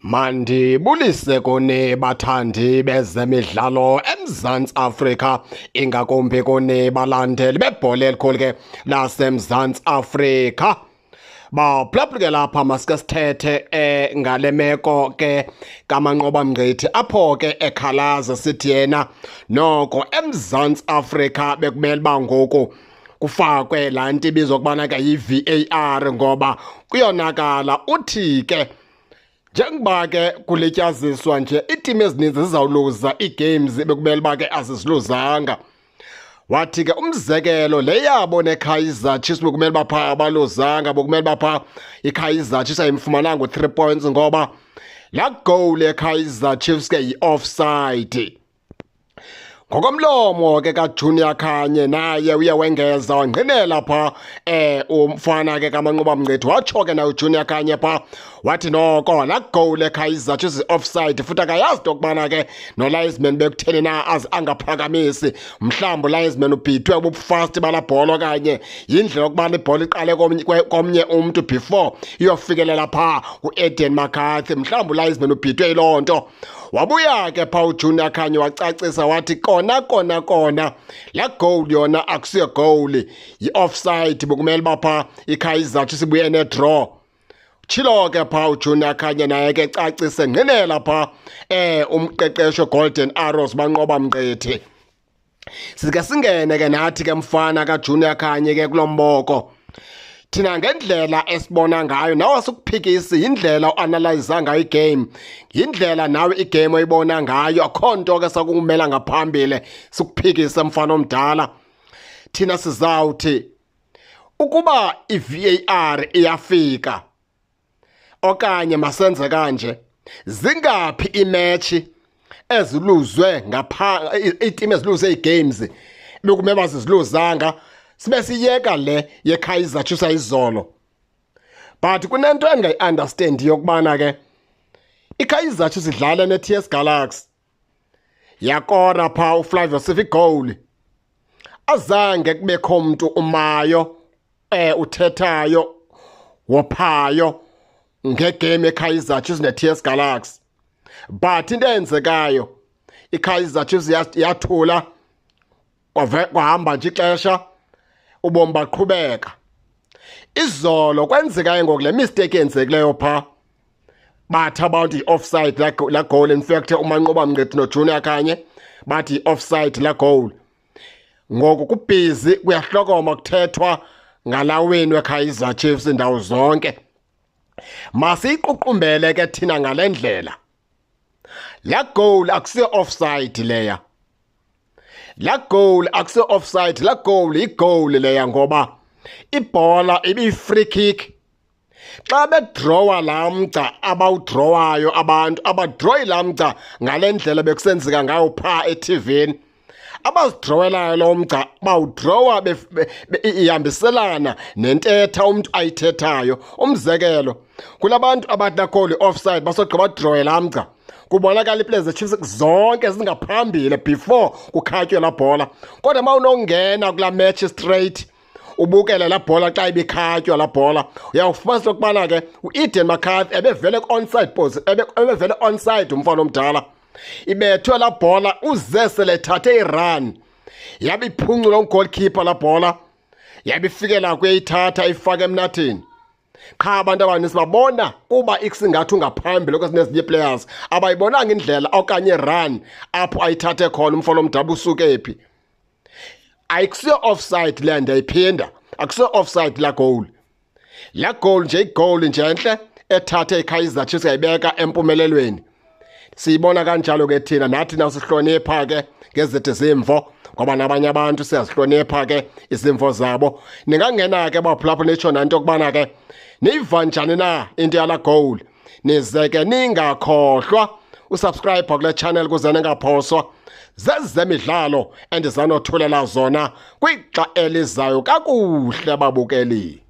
Mandibulise kuni bathandi bezemidlalo eMzantsi Afrika, ingakumbi kuni balandeli bebhola elikhulu ke laseMzantsi Afrika. Baphulaphula ke lapha, masike sithethe ngale meko ke kaManqoba Mngqithi, apho ke ekhalaza sithi yena noko eMzantsi Afrika bekumele uba ngoku kufakwe laa nto ibizwa ukubana ke yi-VAR ngoba kuyonakala. Uthi ke njengoba ke kulityaziswa nje, iitimu ezininzi zizawuluza ii-games bekumele uba ke aziziluzanga. Wathi ke umzekelo le yabo neKaizer Chiefs, bekumele uba phaa abaluzanga, bekumele uba phaa iKaizer Chiefs ayimfumananga u-3 points ngoba laa goal yeKaizer Chiefs ke yi-offside. Ngokomlomo ke kaJunior Khanye, naye uye wengeza wangqinela phaa umfana ke kaManqoba Mngqithi. Watsho ke naye uJunior Khanye phaa, wathi noko laa goal eKaizer Chiefs offside, futhi akayazi into yokubana ke no-linesman bekutheni na aze angaphakamisi. Mhlawumbi ulinesman ubhithwe bubufasti balaa bhola okanye yindlela yokubana ibhola iqale komnye umntu before iyofikelela phaa ku-Aden McCarthy. Mhlawumbi ulinesman ubhithwe yiloo nto. Wabuya ke phaa uJunior Khanye wacacisa, wathi kona kona kona laa goal yona akusiyo goal, yi-offside, bekumele uba phaa iKaizer Chiefs ibuye ne-draw. Tshilo ke phaa uJunior Khanye, naye ke cacise ngqinela phaa umqeqesho Golden Arrows Manqoba Mngqithi. Sike singene ke nathi ke, mfana kaJunior Khanye ke, kulo mboko. Thina ngendlela esibona ngayo, nawe asikuphikisi, yindlela uanalyze ngayo igame, yindlela nawe igame oyibona ngayo. Akho nto ke sakumela ngaphambili sikuphikise, mfana omdala. Thina sizawuthi ukuba i-VAR iyafika, okanye masenze kanje, zingaphi imatch eziluzwe ngapha, iiteam eziluze ii-games bekumele baziziluzanga, sibe siyeka le yeKaizer Chiefs izolo? But kunento engayi-understand yokubana ke iKaizer Chiefs idlala ne-TS Galaxy, yakora phaa uFlavio Silva igoal, azange kubekho mntu umayo uthethayo wophayo ngegame yeKaizer Chiefs ne-TS Galaxy. But into eyenzekayo, iKaizer Chiefs yathula, kwahamba nje ixesha, ubomi baqhubeka. Izolo kwenzeka ngoku le mistake yenzekileyo phaa, bathi abantu yi-offside la goal. In fact, uManqoba Mngqithi noJunior Khanye bathi yi-offside la goal. Ngoku kubhizi, kuyahlokoma, kuthethwa ngalawini weKaizer Chiefs indawo zonke. Masiyiququmbele ke thina ngale ndlela: la goal akusiyo offside leya, la goal akusiyo offside, la goal igoal leya, ngoba ibhola ibiyi-free kick. Xa bedrowa laa mgca abawudrowayo, abantu abadroyi laa mgca ngale ndlela bekusenzeka ngayo phaa ethivini. Abazidrowelayo lo mgca bawudrowa ihambiselana nentetha umntu ayithethayo. Umzekelo, kulabantu abathi laa goal i-offside, basogqiba badrowe laa mgca, kubonakala iiplayers zeChiefs zonke zingaphambili before kukhatywe laa bhola. Kodwa uma unongena kulaa match straight, ubukele laa bhola xa ibikhatywa laa bhola, uyawufumanisa okubana ke u-Eden McCarthy ebevele ku-onside pose, ebevele onside umfana omdala. Ibethwe laa bhola, uze sele ethathe irun, yabe iphuncula ugoalkeeper laa bhola, yabe ifikela kuyithatha ifake emnatheni. Qha abantu abaninzi babona kuba isingathi ungaphambili kwezinye players, abayibonanga indlela okanye run apho ayithathe khona umfana omdala, usuke phi. Ayikusiyo offside le, ndiyayiphinda, akusiyo offside la goal. La goal nje igoal nje enhle ethathe iKaizer Chiefs yayibeka empumelelweni. Siyibona kanjalo ke thina. Nathi nasihlonipha ke ngezethu izimvo, ngoba nabanye abantu siyazihlonipha ke izimvo zabo. Ningangena ke baphulaphula, nitsho nanto yokubana ke niyiva njani na into yala goal. Nize ke ningakhohlwa usubscribe kule channel kuze ningaphoswa zezemidlalo endizanothulela zona kwixa elizayo. Kakuhle, babukeli.